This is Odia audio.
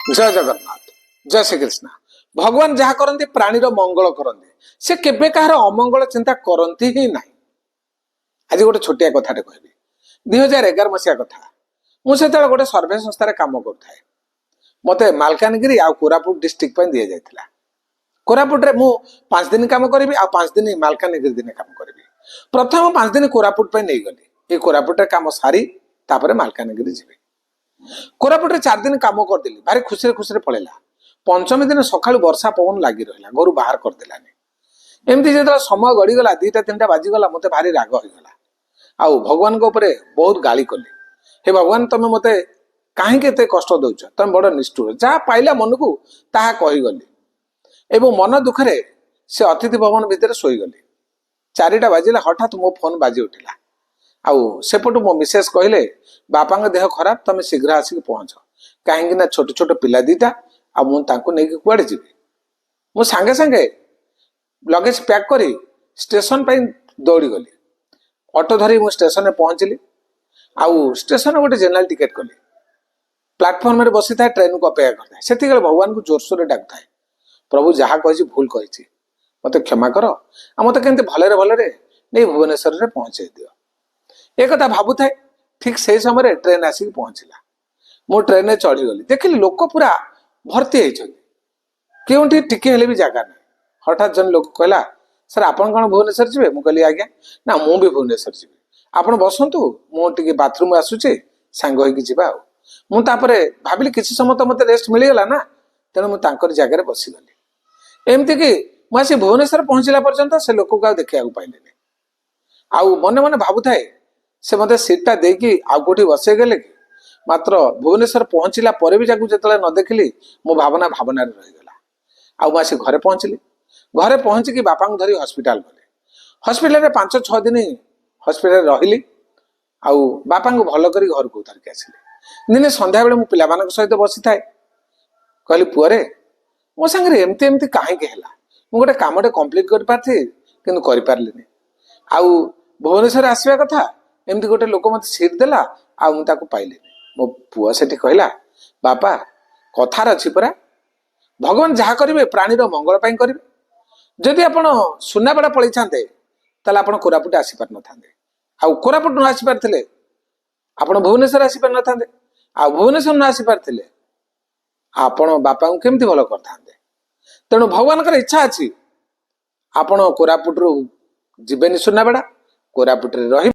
ଜୟ ଜଗନ୍ନାଥ, ଜୟ ଶ୍ରୀକୃଷ୍ଣ। ଭଗବାନ ଯାହା କରନ୍ତି, ପ୍ରାଣୀର ମଙ୍ଗଳ କରନ୍ତି। ସେ କେବେ କାହାର ଅମଙ୍ଗଳ ଚିନ୍ତା କରନ୍ତି ହିଁ ନାହିଁ। ଆଜି ଗୋଟେ ଛୋଟିଆ କଥାଟେ କହିବି। 2011 ମସିହା କଥା। ମୁଁ ସେତେବେଳେ ଗୋଟେ ସର୍ଭେ ସଂସ୍ଥାରେ କାମ କରୁଥାଏ। ମତେ ମାଲକାନଗିରି ଆଉ କୋରାପୁଟ ଡିଷ୍ଟ୍ରିକ୍ଟ ପାଇଁ ଦିଆଯାଇଥିଲା। କୋରାପୁଟରେ ମୁଁ 5 ଦିନ କାମ କରିବି ଆଉ 5 ଦିନ ମାଲକାନଗିରି ଦିନେ କାମ କରିବି। ପ୍ରଥମ 5 ଦିନ କୋରାପୁଟ ପାଇଁ ନେଇଗଲି। ଏଇ କୋରାପୁଟରେ କାମ ସାରି ତାପରେ ମାଲକାନଗିରି ଯିବି। କୋରାପୁଟରେ 4 ଦିନ କାମ କରିଦେଲି। ଭାରି ଖୁସିରେ ଖୁସିରେ ପଳେଇଲା। ପଞ୍ଚମୀ ଦିନ ସକାଳୁ ବର୍ଷା ପବନ ଲାଗି ରହିଲା, ଘରୁ ବାହାର କରିଦେଲାନି। ଏମିତି ଯେତେବେଳେ ସମୟ ଗଡ଼ିଗଲା, 2ଟା 3ଟା ବାଜିଗଲା, ମତେ ଭାରି ରାଗ ହେଇଗଲା ଆଉ ଭଗବାନଙ୍କ ଉପରେ ବହୁତ ଗାଳି କଲି। ହେ ଭଗବାନ, ତମେ ମତେ କାହିଁକି ଏତେ କଷ୍ଟ ଦଉଛ? ତମେ ବଡ ନିଷ୍ଠୁର। ଯାହା ପାଇଲା ମନକୁ ତାହା କହିଗଲି ଏବଂ ମନ ଦୁଃଖରେ ସେ ଅତିଥି ଭବନ ଭିତରେ ଶୋଇଗଲି। 4ଟା ବାଜିଲା, ହଠାତ୍ ମୋ ଫୋନ ବାଜି ଉଠିଲା ଆଉ ସେପଟୁ ମୋ ମିସେସ୍ କହିଲେ, "ବାପାଙ୍କ ଦେହ ଖରାପ, ତମେ ଶୀଘ୍ର ଆସିକି ପହଞ୍ଚ।" କାହିଁକି ନା ଛୋଟ ଛୋଟ ପିଲା ଦିଟା ଆଉ ମୁଁ ତାଙ୍କୁ ନେଇକି କୁଆଡେ ଯିବି? ମୁଁ ସାଙ୍ଗେ ସାଙ୍ଗେ ଲଗେଜ ପ୍ୟାକ୍ କରି ଷ୍ଟେସନ ପାଇଁ ଦୌଡ଼ିଗଲି। ଅଟୋ ଧରି ମୁଁ ଷ୍ଟେସନରେ ପହଞ୍ଚିଲି ଆଉ ଷ୍ଟେସନରେ ଗୋଟେ ଜେନେରାଲ ଟିକେଟ କଲି। ପ୍ଲାଟଫର୍ମରେ ବସିଥାଏ, ଟ୍ରେନକୁ ଅପେକ୍ଷା କରିଥାଏ। ସେତିକିବେଳେ ଭଗବାନଙ୍କୁ ଜୋରସୋରରେ ଡାକୁଥାଏ, "ପ୍ରଭୁ, ଯାହା କହିଛି ଭୁଲ କହିଛି, ମତେ କ୍ଷମା କର ଆଉ ମତେ କେମିତି ଭଲରେ ଭଲରେ ନେଇ ଭୁବନେଶ୍ୱରରେ ପହଞ୍ଚେଇ ଦିଅ।" ଏ କଥା ଭାବୁଥାଏ, ଠିକ ସେଇ ସମୟରେ ଟ୍ରେନ ଆସିକି ପହଞ୍ଚିଲା। ମୁଁ ଟ୍ରେନରେ ଚଢିଗଲି। ଦେଖିଲି ଲୋକ ପୁରା ଭର୍ତ୍ତି ହେଇଛନ୍ତି, କେଉଁଠି ଟିକେ ହେଲେ ବି ଜାଗା ନାହିଁ। ହଠାତ୍ ଜଣେ ଲୋକ କହିଲା, "ସାର୍, ଆପଣ କଣ ଭୁବନେଶ୍ୱର ଯିବେ?" ମୁଁ କହିଲି, "ଆଜ୍ଞା।" "ନା, ମୁଁ ବି ଭୁବନେଶ୍ୱର ଯିବି। ଆପଣ ବସନ୍ତୁ, ମୁଁ ଟିକେ ବାଥରୁମ ଆସୁଛି, ସାଙ୍ଗ ହେଇକି ଯିବା।" ଆଉ ମୁଁ ତାପରେ ଭାବିଲି, କିଛି ସମୟ ତ ମତେ ରେଷ୍ଟ ମିଳିଗଲା ନା, ତେଣୁ ମୁଁ ତାଙ୍କରି ଜାଗାରେ ବସିଗଲି। ଏମିତିକି ମୁଁ ଆସି ଭୁବନେଶ୍ୱର ପହଞ୍ଚିଲା ପର୍ଯ୍ୟନ୍ତ ସେ ଲୋକକୁ ଆଉ ଦେଖିବାକୁ ପାଇଲିନି। ଆଉ ମନେ ମନେ ଭାବୁଥାଏ, ସେ ମତେ ସିଟଟା ଦେଇକି ଆଉ କୋଉଠି ବସେଇ ଗଲେ କି? ମାତ୍ର ଭୁବନେଶ୍ୱର ପହଞ୍ଚିଲା ପରେ ବି ଯାକୁ ଯେତେବେଳେ ନ ଦେଖିଲି, ମୋ ଭାବନା ଭାବନାରେ ରହିଗଲା। ଆଉ ମୁଁ ଆସି ଘରେ ପହଞ୍ଚିଲି। ଘରେ ପହଞ୍ଚିକି ବାପାଙ୍କୁ ଧରି ହସ୍ପିଟାଲ ଗଲି। ହସ୍ପିଟାଲରେ 5-6 ଦିନ ହସ୍ପିଟାଲରେ ରହିଲି ଆଉ ବାପାଙ୍କୁ ଭଲ କରି ଘରକୁ ଧରିକି ଆସିଲି। ଦିନେ ସନ୍ଧ୍ୟାବେଳେ ମୁଁ ପିଲାମାନଙ୍କ ସହିତ ବସିଥାଏ। କହିଲି, "ପୁଅରେ, ମୋ ସାଙ୍ଗରେ ଏମିତି ଏମିତି କାହିଁକି ହେଲା? ମୁଁ ଗୋଟେ କାମଟେ କମ୍ପ୍ଲିଟ୍ କରିପାରିଥିଲି, କିନ୍ତୁ କରିପାରିଲିନି। ଆଉ ଭୁବନେଶ୍ୱର ଆସିବା କଥା, ଏମିତି ଗୋଟେ ଲୋକ ମତେ ସିଟ୍ ଦେଲା ଆଉ ମୁଁ ତାକୁ ପାଇଲିନି।" ମୋ ପୁଅ ସେଠି କହିଲା, "ବାପା, କଥାରେ ଅଛି ପରା, ଭଗବାନ ଯାହା କରିବେ ପ୍ରାଣୀର ମଙ୍ଗଳ ପାଇଁ କରିବେ। ଯଦି ଆପଣ ସୁନାବେଡ଼ା ପଳେଇଥାନ୍ତେ, ତାହେଲେ ଆପଣ କୋରାପୁଟ ଆସିପାରିନଥାନ୍ତେ। ଆଉ କୋରାପୁଟ ନ ଆସିପାରିଥିଲେ ଆପଣ ଭୁବନେଶ୍ୱର ଆସିପାରିନଥାନ୍ତେ। ଆଉ ଭୁବନେଶ୍ୱର ନ ଆସିପାରିଥିଲେ ଆପଣ ବାପାଙ୍କୁ କେମିତି ଭଲ କରିଥାନ୍ତେ? ତେଣୁ ଭଗବାନଙ୍କର ଇଚ୍ଛା ଅଛି, ଆପଣ କୋରାପୁଟରୁ ଯିବେନି ସୁନାବେଡ଼ା, କୋରାପୁଟରେ ରହିବେ।"